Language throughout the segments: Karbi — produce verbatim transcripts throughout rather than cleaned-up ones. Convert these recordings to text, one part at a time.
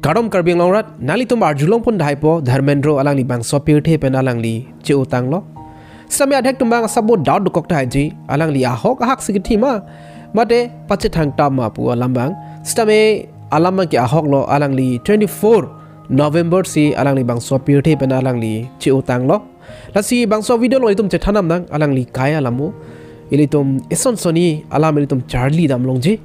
Kardom Karbi Anglong arat, nanglitum arjulong pon daipo, Dharmendra alangli bangso pirthe pen alangli che-otanglo. Sitame adhek atum bang asabo doubt dokok tahai ji, alangli ahok ahak si kethi ma, mate pachethang tap ma pu alam bang. Sitame alam bang ke ahok lo, alangli twenty-four November si alangli bangso pirthe pen alangli che-otanglo. Lasi bangso video along itum chethan nang alangli kai alam o. Ilitum eson soni alam ilitum charli dam longji.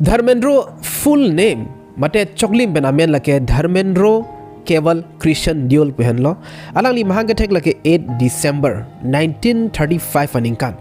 Dharmendra full name mate choklim pen amen lake Dharmendra Keval Krishan Deol pu henlo. Alangli mahang kethek lake eight December nineteen thirty-five aningkan.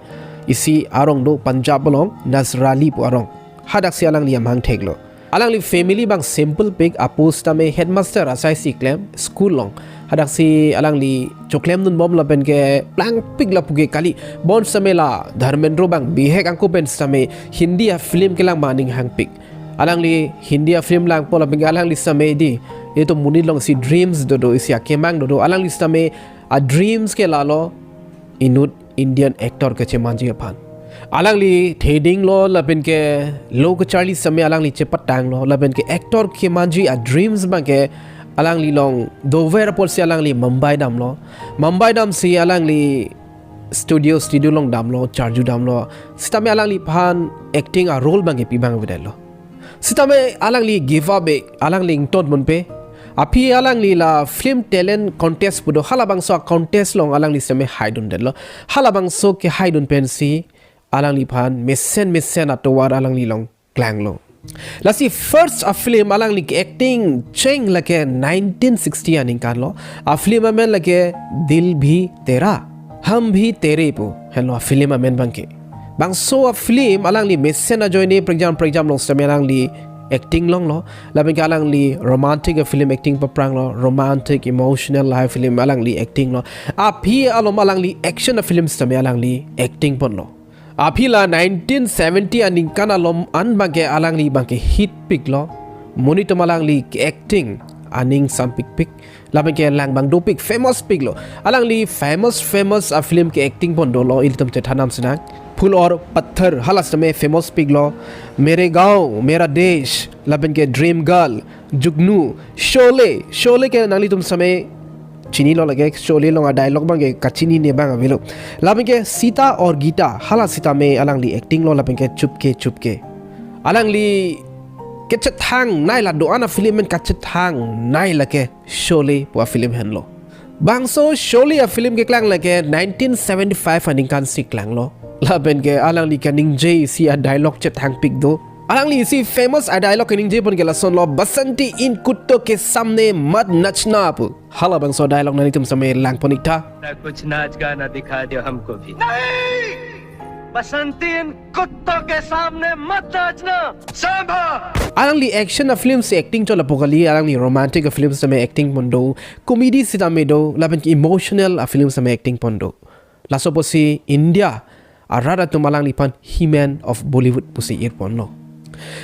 Isi arong do Punjab along Nasrali pu arong. Hadak si alangli amahang theklo. Alangli family bang simple pik, apo sitame headmaster asai si klem school along. Hadak si alangli choklem-dun bom lapen ke plangpik lapu ke kali. Bon sitame la Dharmendra bang bihek angko pen sitame Hindi a-film kelang bang aning hangpik. Alangli Hindi a-film langpo lapen ke alangli sitame di, itum monit along isi dreams dodo, isi akemang dodo. Alangli sitame a-dreams ke lalo inut Indian actor kechemanji aphan. Alangli thedinglo lapen ke lo kecharli sitame alangli chepatanglo lapen ke actor kemanji a-dreams bang ke alangli along dover apotsi alangli Mumbai damlo. Mumbai damsi alangli studio, studio along damlo, charju damlo. Sitame alangliphan acting a-role bang ke pi bang avedetlo. Sitame alangli give up e, alangli ington ponpe. Aphi alangli la film talent contest pu do, halabangso a-contest along alangli sitame haidundetlo. Halabangso kehaidun pensi alangliphan mesen mesen atovar alangli along klanglo. Lasi first a-film alangli ke-acting cheng lake nineteen sixty aningkan lo. A-film amen lake Dil Bhi Tera, Hum Bhi Tere pu henlo a-film amen bang ke. Bangso a-film alangli mesen ajoine prekjam prekjam along sitame alangli acting longlo. Lapen ke alangli romantic a-film acting papranglo, romantic, emotional lahai film alangli acting lo. Aphi alom alangli action a-film sitame alangli acting ponlo. Aphi la nineteen seventy aningkan alom an bang ke alangli bang ke hit piklo. Monit atum alangli ke-acting aning sampikpik. Lapen ke lang bang dopik, famous piklo. Alangli famous famous a-film ke-acting pon dolo, ilitum chethan nang sinang. Phool Aur Patthar hala sitame famous piklo. Mere Gaon Mera Desh, lapen ke Dream Girl, Jugnu, Sholay, Sholay ke nanglitum sitame chinilo lake, Sholay along a-dialogue bang ke kachinine bang avelo. Lapen ke Sita Aur Geeta hala sitame alangli acting lo, lapen ke Chupke Chupke. Alangli kachethang nei, la do-an a-film pen kachethang nei lake Sholay pu a-film henlo. Bangso Sholay a-film keklang lake nineteen seventy-five aningkan si klanglo. Lapen ke alangli kaningje isi a-dialogue chethangpik do. Alangli isi famous a-dialogue kaningje pon ke lasonlo, "Basanti in kutton ke samne mat nachna" pu. Halabangso dialogue nanglitum sitame lang pon ik tha. कुछ नाच गाना दिखा दो हमको भी। नहीं, बसंती इन कुत्तों के सामने मत नाचना। Sambha. Alangli action a-film si acting chot lapu kali, alangli romantic a-film sitame acting pon do, comedy sitame do, lapen ke emotional a-film sitame acting pon do. Laso apotsi India arat atum alangliphan He-Man of Bollywood pusi ir ponlo.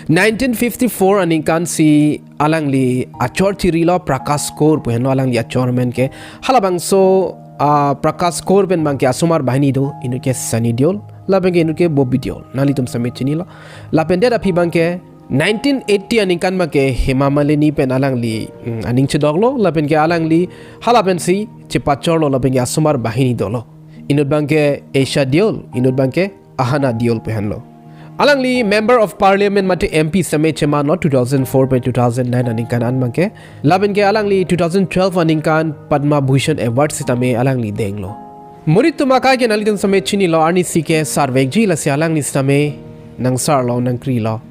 Nineteen fifty-four aningkan si alangli achor chirilo, Prakash Kaur pu henlo alangli achor amen ke. Halabangso a-Prakash Kaur pen bang ke asomar banghini do, inut ke Sunny Deol, lapen ke inut ke Bobby Deol. Nanglitum sitame chinilo. Lapen det aphi bang ke nineteen eighty aningkan bang ke Hema Malini pen alangli, mm, aning chedoklo, lapen ke alangli hala pensi chepachorlo, lapen ke asomar banghini dolo. Inut bang ke Aisha Deol, inut bang ke Ahana Deol pu henlo. Alangli Member of Parliament mate M P sitame chemanlo two thousand four pen two thousand nine aningkan an bang ke. Lapen ke alangli two thousand twelve aningkan Padma Bhushan Award sitame alangli denglo. Monit atum akai ke nanglitum sitame chinilo, arnisi ke sarvekji, lasi alangli sitame nangsarlo nangkrilo.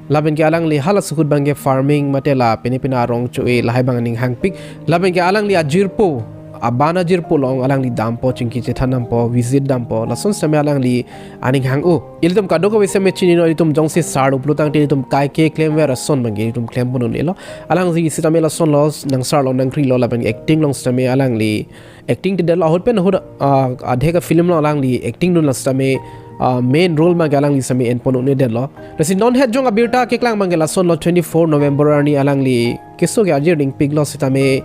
Lapen ke alangli hala suhut bang ke farming mate la pine pine arong cho-e lahai bang aning hangpik. Lapen ke alangli ajirpo, aban ajirpo along alangli dampo, chingki chethan dampo, visit dampo, lason sitame alangli aning hang-o. Ilitum kadokave sitame chinilo, ilitum jongsi sar uplo tangte ilitum kaike klemver ason bang ke ilitum klem pon un-elo. Alangli sitame lasonlo, nangsarlo nangkrilo, lapen acting along sitame alangli acting te del ahut pen ahut, ah, adhek a-film along alangli acting dun, la sitame, ah, main role bang ke alangli sitame en pon un-edetlo. Lasi non het jong abirta keklang bang ke lasonlo, twenty-four November arni alangli keso ke ajir dingpiklo sitame,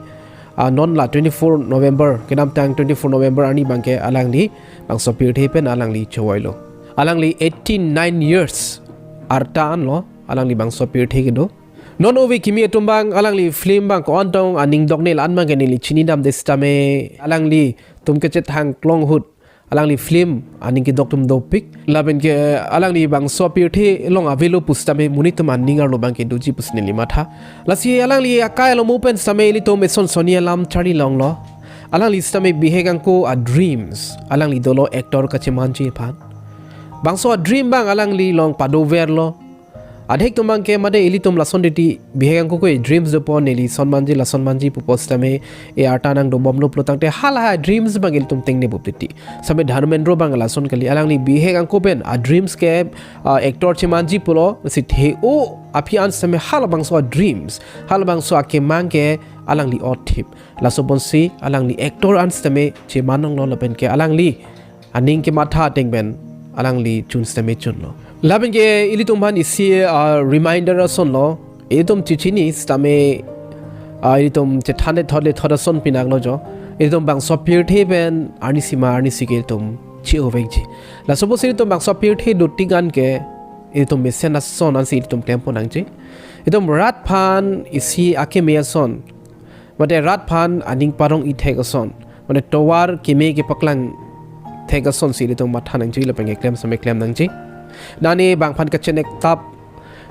ah, non la twenty-four November, kedamtang twenty-four November arni bang ke alangli bangso pirthe pen alangli chovoilo. Alangli eighty-nine years arta anlo alangli bangso pirthe kedo. Non ove kimi atum abang alangli film abang ko-an tong aning dokne la-an abang ke neli chinidamde sitame, alanglitum kechethang klong ahut alangli film aning kedok atum dopik. Lapen ke alangli bangso apirthe along avelo pusitame monit atum aning arlo abang ke doji pusi neli matha. Lasi alangli akai along mo pen sitame ilitum eson sonni alam charli longlo. Alangli sitame bihek angko a-dreams alangli dolo actor kachemanji aphan. Bangso a-dream abang alangli along padoverlo. Adhek atum abang ke mate ilitum lason titi bihek angko ke dreams dopo, neli son manji, lason manji pupo sitame e arta nangdobomlo pulo tangte halahai dreams abang ilitum tengne bup titi. Sitame Dharmendra abang lason kali, alangli bihek angko pen a-dreams ke, ah, actor chemanji pulo, si the-o aphi an sitame halabangso a-dreams, halabangso akemang ke alangli othip. Laso ponsi alangli actor an sitame cheman longlo lapen ke alangli aning kematha ateng pen alangli chun sitame chunlo. Lapen ke ilitum aphan isi, ah, reminder asonlo. Ilitum chechini sitame, ah, ilitum chethan le thot le thot ason pinaklo jo. Ilitum bangso apirthe pen arnisi ma arnisi ke ilitum che-ovekji. Laso pusi ilitum bangso apirthe dotik an ke ilitum mesen ason ansi ilitum klempon nangji. Ilitum rat aphan isi akeme ason, mate rat aphan aning parong-i thek ason, mate tovar keme kepaklang thek asonsi ilitum matha nangji lapen ke klem sitame klem nangji. Nani bang aphan kachenek tap,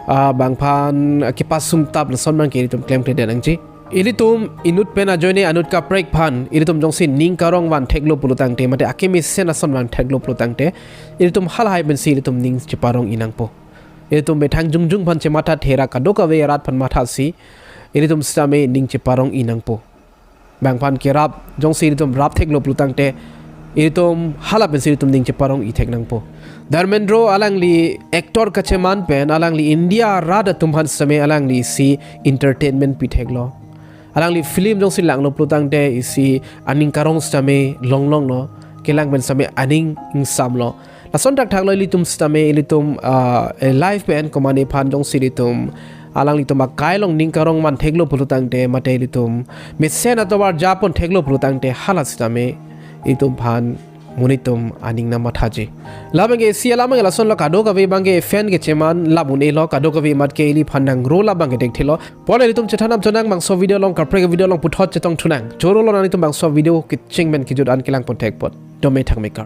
ah, bang aphan kepasung tap lason abang ke ilitum klemkledet nangji. Ilitum inut pen ajoine anut kaprek aphan ilitum jongsi ning karong van theklo pulo tangte, mate akemesen ason van theklo pulo tangte, ilitum halahai pensi ilitum ning cheparong-i nangpo. Ilitum methang jongjong aphan chematha thera kadokave arat aphan mathasi ilitum sitame ning cheparong-i nangpo. Bang aphan kerap jongsi ilitum rap theklo pulo tangte, ilitum hala pensi ilitum ning cheparong-i thek nangpo. Dharmendra alangli actor kacheman pen alangli India rat atum aphan sitame alangli isi entertainment pi theklo. Alangli film jongsi langlo pulo tangte isi aning karong sitame longlonglo, kelang pen sitame aning ingsamlo. Lason thakthaklo ilitum sitame ilitum, ah, eh, life pen komane aphan jongsi ilitum alanglitum akai along ning karong van theklo pulo tangte, mate ilitum mesen atovar japon theklo pulo tangte, hala sitame ilitum aphan monit atum aning nangmathaji. Lapen ke isi alam ke lasonlo, kadokave abang ke fan kecheman lap un-elo, kadokave amat ke ili aphan nangro lap abang ke thekthelo. Pon ilitum chethan nangchonang bangso video along, kaprek video along puthot chetong thunang. Chorolo nanglitum bangso video kecheng pen kejut an kelangpon thek apot. Dome thakme kar.